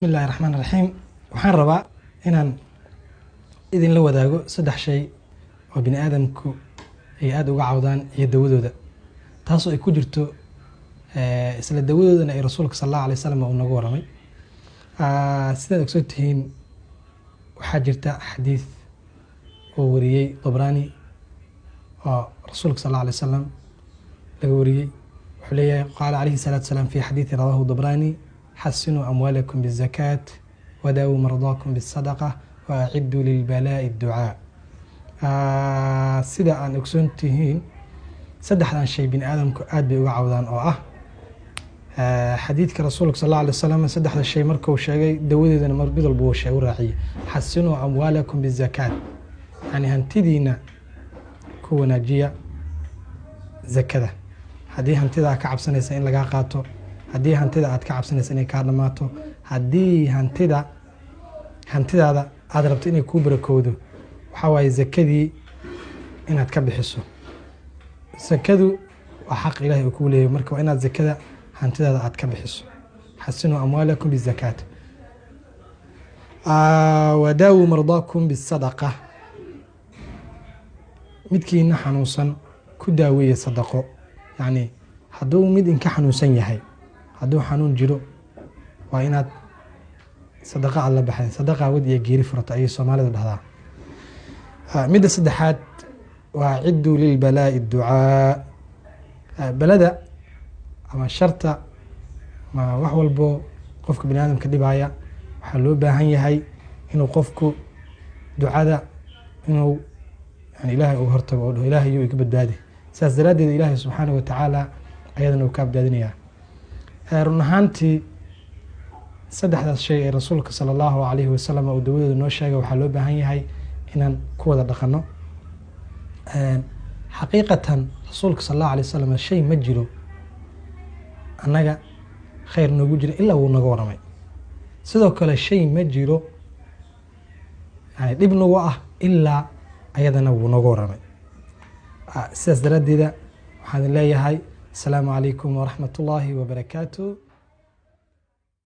Bismillahi raxmaan raxiim. Waxaan rabaa inaan idinla wadaago saddex shay oo bini aadamku ay aada uga cawdaan iyo dawadooda, taasoo ay ku jirto isla dawadoodana ay Rasuulka sal Allahu alay wasalam uu nooga waramay. Sidaad ogsoon tihiin, waxaa jirta xadiid oo wariyey Dabraani oo Rasuulka sal Allahu alay wasalam laga wariyey. Wuxuu leeyahay, qaala calayhi salaatu wasalaam fi xadiidi rawahu Dabraani: xasinuu amwaalakum bizakaat, wadaawuu mardaakum bisadaqa, waaciduu lilbalaa'i adducaa. Sida aan ogsoon tihiin, saddexdan shay bini aadamku aad bay uga cawdaan, oo ah xadiidka Rasuulka sal Alla alay wasalam. Saddexda shay markuu sheegay, dawadeedana mid walba uu sheeg u raaciyey: xasinuu amwaalakum bizakaat, yani hantidiina ku wanaajiya zakada. Haddii hantida aad ka cabsanaysa in lagaa qaato, haddii hantida aad ka cabsanaysa inay kaa dhamaato, haddii hantidaada aad rabto inay kuu barakowdo, waxaa waaye zakadii inaad ka bixiso. Zakadu waa xaq Ilahay uu kuu leeyahy, marka waa inaad zakada hantidaada aad ka bixiso. Xasinuu amwaalakum bizakaat, wadaawuu mardaakum bisadaqa, midkiina xanuunsan ku daaweeya sadaqo. Yacni hadduu mid inka xanuunsan yahay, hadduu xanuun jiro, waa inaad sadaqa aad la baxdeen. Sadaqa wad iyo geeri furata ayay Soomaalida dhahdaa. Midda saddexaad waa cidduu lilbalaa'i ducaa. Balada ama sharta ama wax walbo qofka bini aadamka dhibaya, waxaa loo baahan yahay inuu qofku ducada inuu yani Ilaahay uga hortago oo dhaho: Ilahay yuu iga badbaadi. Sidaas daraaddeed Ilaahay subxaanahu watacaala ayadana uu kaa badbaadinayaa. Run ahaantii saddexdaas shay ee Rasuulka sala Allahu calayhi wasalam uu dawadooda noo sheegay waxaa loo baahan yahay inaan ku wada dhaqano. Xaqiiqatan Rasuulka sal Allahu alay wasalam shay ma jiro annaga khayr noogu jiro ilaa wuu naga waramay. Sidoo kale shay ma jiro yani dhib nagu ah ilaa ayadana wuu nooga waramay. Sidaas daraaddeeda waxaan idin leeyahay asalaamu calaykum waraxmat ullaahi wabarakaatu.